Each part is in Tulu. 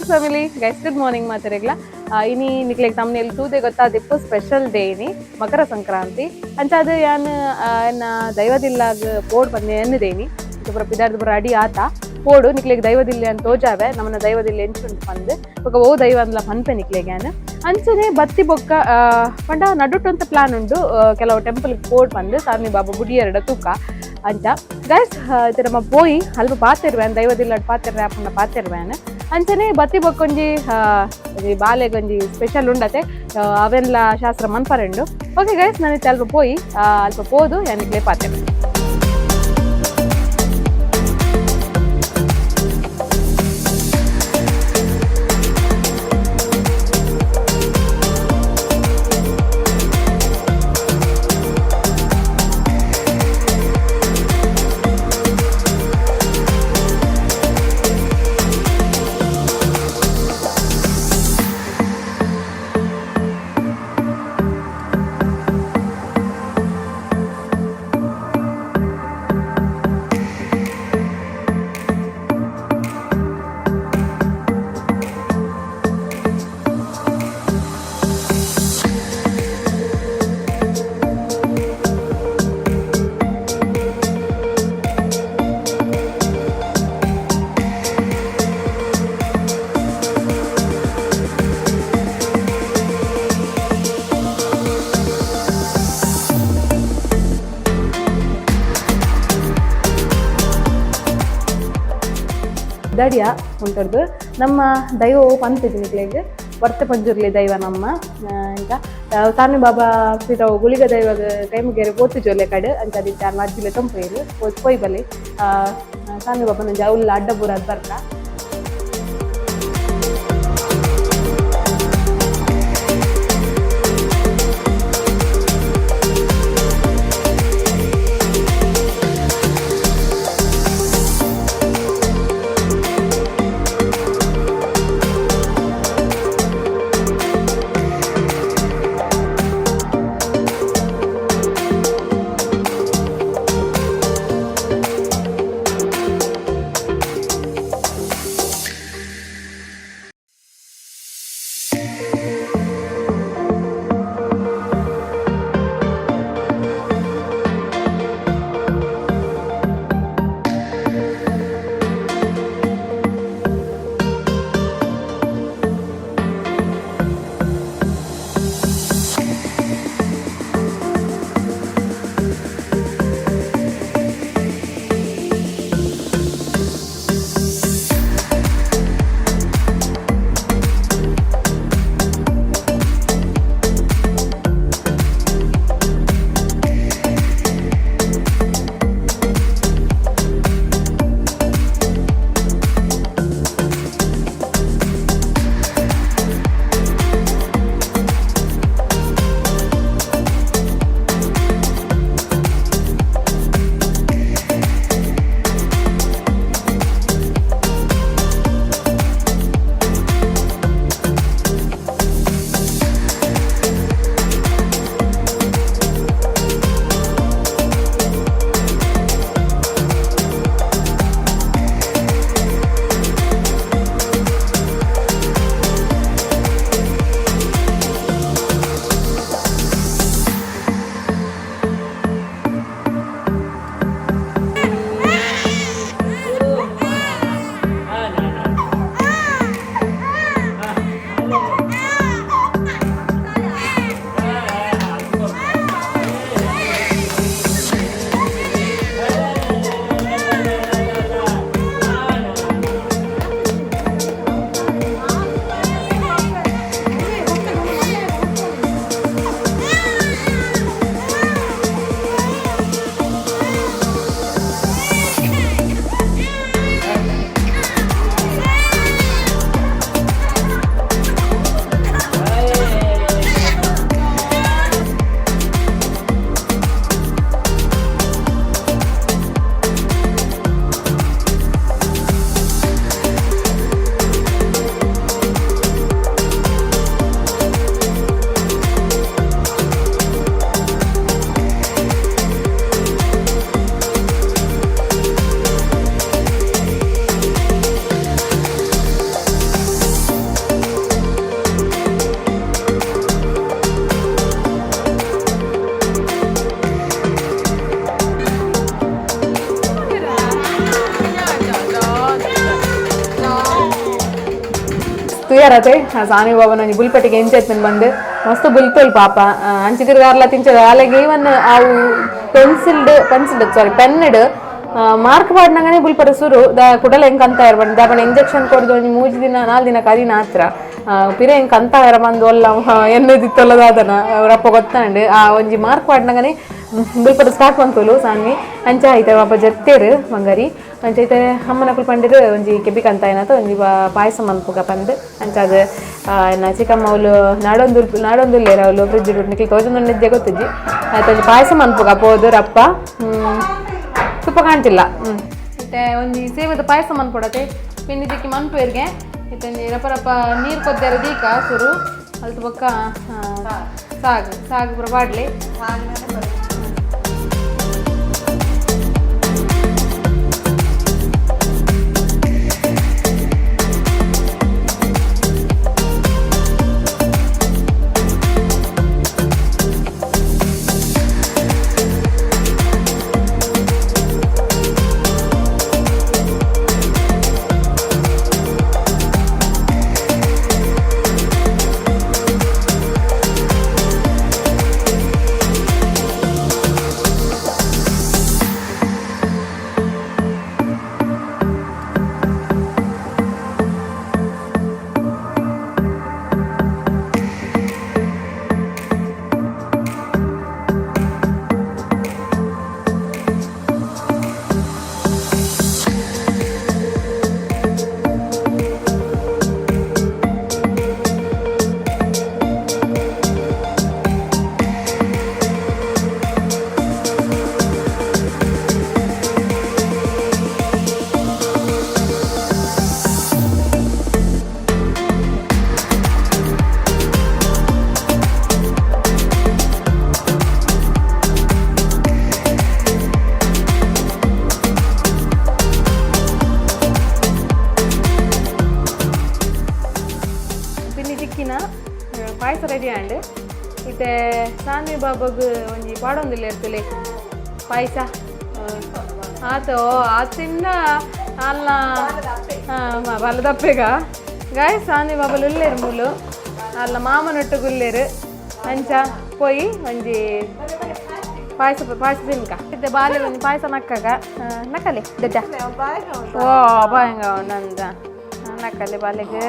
Vlogs family. Guys, good morning ಮಾತೆರೆಗ್ಲ. ಇನಿ ನಿಕ್ಲೆಗ್ ತಮ್ನೇಲ್ ತೂದೆ ಗೊತ್ತಾದಿಪ್ಪು, ಸ್ಪೆಷಲ್ ಡೇ ಇನಿ, ಮಕರ ಸಂಕ್ರಾಂತಿ. ಅಂಚಾದ್ ಯಾನ್ ಎನ್ನ ದೈವದಿಲ್ಲಾಗ್ ಪೋಡ್ ಪಂದ್ ಎನ್ನುದೇನಿ. ಪೂರ ಪಿದಾರ್ದ್ ಪೂರ ಅಡಿ ಆತ. ಪೋಡು ನಿಕ್ಲೆಗ್ ದೈವದಿಲ್ಲೆ ಅಂತ ತೋಜಾವೆ, ನಮ್ಮನ ದೈವದಿಲ್ಲೆ ಎಂಚುಂಡು ಪಂದ್, ಬೊಕ ಓ ದೈವ ಅಂದ್ಲ ಪನ್ಪೆ ನಿಕ್ಲೆಗ್ ಯಾನ್. ಅಂಚನೆ ಬತ್ತಿ ಬೊಕ್ಕ ಪಂಡ ನಡುಟು ಅಂತ ಪ್ಲಾನ್ ಉಂಡು, ಕೆಲವು ಟೆಂಪಲ್ ಪೋಡ್ ಪಂದ್, ಸಾರ್ನಿ ಬಾಬಾ ಬುಡಿಯರಡ ತೂಕ ಅಂಚ. ಗೈಸ್, ನಮ್ಮ ಪೋಯಿ ಅಲ್ಪ ಪಾತೆರ್ವೇನ್, ದೈವದಿಲ್ಲಡ್ ಪಾತೆರ್ರೆ ಅಪ್ಪನ ಪಾತೆರ್ವೇನ್. ಅಂಚನೆ ಬತ್ತಿ ಬೊಕ್ಕೊಂಜಿ ಒಂಜಿ ಬಾಲೆಗೊಂಜಿ ಸ್ಪೆಷಲ್ ಉಂಡತೆ, ಅವೆನ್ಲ ಶಾಸ್ತ್ರ ಮನ್ಪರೆಂಡು. ಓಕೆ ಗೈಸ್, ನಾನು ಅಲ್ಪ ಪೋಯಿ ಅಲ್ಪ ಪೋದು ಯಾನಿಗ್ಲೇ ಪಾತೆರ್ವೆ. ದಡಿಯ ಉಂಟದ್ದು ನಮ್ಮ ದೈವ ಪಂತಿದ್ದು ನಿಕ್ಲೆಗ್ ವರ್ತೆ ಪಂಜುರ್ಲಿ ದೈವ ನಮ್ಮ. ಇಂಕ ಸಾಮಿ ಬಾಬಾ ಪಿರವು ಗುಳಿಗ ದೈವಗ ಕೈ ಮುಗಿಯರೆ ಪೋತು ಜೋಲೆ ಕಡೆ ಅಂಚ ದಿತ್ತ ಅಜ್ಜಿಲೆ ತಂಪೇರು ಪೋತ್ ಪೋಯ್ ಬಲಿ. ಸಾಮಿ ಬಾಬನ ಜೌಲ್ ಅಡ್ಡಬೂರಾದ್ ಬರ್ತಾ. ತುಯಾರತೆ ಸಾನಿ ಬಾಬನ ಒಂಜಿ ಬುಲ್ಪಟ್ಟಿಗೆ ಎಂಚೈತ್ಮನ್ ಬಂದು ಮಸ್ತ್ ಬುಲ್ತೋಲ್ ಪಾಪ ಅಂಚಿತಿರ್ಗಾರ್ಲ ತಿಂಚದ ಅಲೆಗೆ ಈವನ್ ಅವು ಪೆನ್ಸಿಲ್ಡ್ ಪೆನ್ಸಿಲ್ ಸಾರಿ ಪೆನ್ಡ್ ಮಾರ್ಕ್ ಪಾಡ್ನಂಗನೆ ಬುಲ್ಪರ ಸುರು the ಕುಡಲ ಹೆಂಗ್ ಅಂತ ಇರ್ಬಂಡ್ ದಾಪಣ ಇಂಜೆಕ್ಷನ್ ಕೊಡ್ದು ಒಂಜಿ ಮೂಜಿ ದಿನ ನಾಲ್ ದಿನ ಕರಿನ ಹತ್ರ ಪಿರ ಹೆಂಗ್ ಕಂತ ಇರ ಬಂದು ಒಲ್ಲ ಎನ್ನದಿತ್ತೊಲ್ಲದಾದನ ಅವರಪ್ಪ ಗೊತ್ತಾಂಡ್ ಆ ಒಂಜಿ ಮಾರ್ಕ್ ಪಾಡ್ನಂಗನೆ ಬುಲ್ಪರ ಸ್ಟಾರ್ಟ್ ಬಂತೋಲು ಸಾನ್ವಿ ಅಂಚ ಐತೆ ಪಾಪ ಜತ್ತೇರು ಬಂಗಾರಿ ಅಂಚ ಐತೆ ಅಮ್ಮನಕುಲು ಪಂಡಿರು ಒಂಜಿ ಕೆಬಿ ಕಂತ ಏನಾತ ಒಂಜಿ ಪಾಯಸ ಮನ್ಪುಗ ಪಂದ್ ಅಂಚ ಅದು ಎನ್ನ ಚಿಕ್ಕಮ್ಮ ಅವಳು ನಾಡೊಂದು ನಾಡೊಂದುಲ್ಲೇರು ಅವಳು ಫ್ರಿಜ್ ನಿಕ್ಲಿ ತೋಜೊಂದು ನಿದ್ದೆ ಗೊತ್ತಿಜ್ಜಿ ಆಯ್ತು ಒಂಜಿ ಪಾಯಸ ಮನ್ಪುಗ ಪೋದು ರಪ್ಪ ತುಪ್ಪ ಕಾಣ್ತಿಲ್ಲ. ಮತ್ತೆ ಒಂಜಿ ಸೇವದ ಪಾಯಸ ಮನ್ಪೊಡತೆ ಪಿನ್ನಿದಿಕ್ಕಿ ಮನ್ಪು ಇರ್ಗೆ ಇತ್ತೆ ಒಂಜಿ ರಪ್ಪ ರಪ್ಪ ನೀರು ಕೊದ್ದಾರ ದೀಕ ಸುರು ಅಲ್ತು ಬೊಕ್ಕ ಸಾಗು ಸಾಗು ಪೂರ ಪಾಡ್ಲಿ. ಪಿನ್ನಿ ತಿಕ್ಕಿನ ಪಾಯಸ ರೆಡಿ ಆಂಡ್ ಇತ್ತೆ ಸಾನ್ವಿ ಬಾಬಗ್ ಒಂಜಿ ಪಾಡೊಂದಿಲ್ಲ ಇರ್ತಲೆ ಪಾಯಸ ಆತ ಆತಿನ್ನ ಅಲ್ಲ ಬಲದಪ್ಪೆಗ ಗಾಯ್ ಸಾನ್ವಿ ಬಾಬಲ್ ಉಲ್ಲೇರು ಮೂಲು ಅಲ್ಲ ಮಾಮನೊಟ್ಟುಗುಲ್ಲೇರು ಅಂಚ ಪೋಯಿ ಒಂಜಿ ಪಾಯಸ ಪಾಯಸ ತಿನ್ಕ ಇತ್ತೆ ಬಾಲೆ ಒಂಜಿ ಪಾಯಸ ನಕ್ಕಗ ನಕ್ಕಲಿ ದಡ್ಡ ಓ ಬಾಯಂಗ ನಂದ ನಕ್ಕಲಿ ಬಾಲೆಗೆ.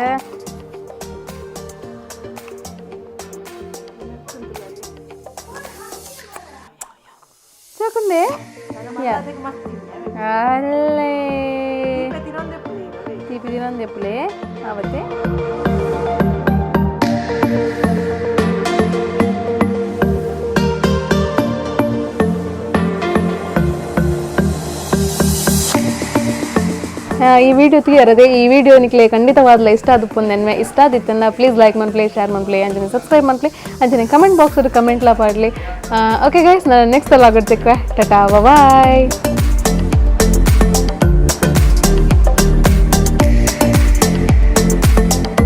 ಚಕುಂದೆ ಅಲ್ಲೇ తీపి తినంది ఎప్పులే అవతే. ಈ ವಿಡಿಯೋ ತೀಯರದೆ ಈ ವಿಡಿಯೋ ನಿಕ್ಲೆ ಖಂಡಿತವಾದ್ಲ ಇಷ್ಟ ಆದಪ್ಪೊಂದೆನ್ಮೆ ಇಷ್ಟ ಆದಿತ್ತನ್ನ ಪ್ಲೀಸ್ ಲೈಕ್ ಮನ್ಪ್ಲೆ, ಶೇರ್ ಮನ್ಪ್ಲೆ, ಅಂಚನೆ ಸಬ್ಸ್ಕ್ರೈಬ್ ಮನ್ಪ್ಲೆ, ಅಂಚನೆ ಕಮೆಂಟ್ ಬಾಕ್ಸ್ ಕಮೆಂಟ್ಲ ಪಾಡ್ಲಿ. ಓಕೆ ಗೈಸ್, ನಾನು ನೆಕ್ಸ್ಟ್ ಸಲ ಆಗೋದಕ್ಕೆ. Tata, boy.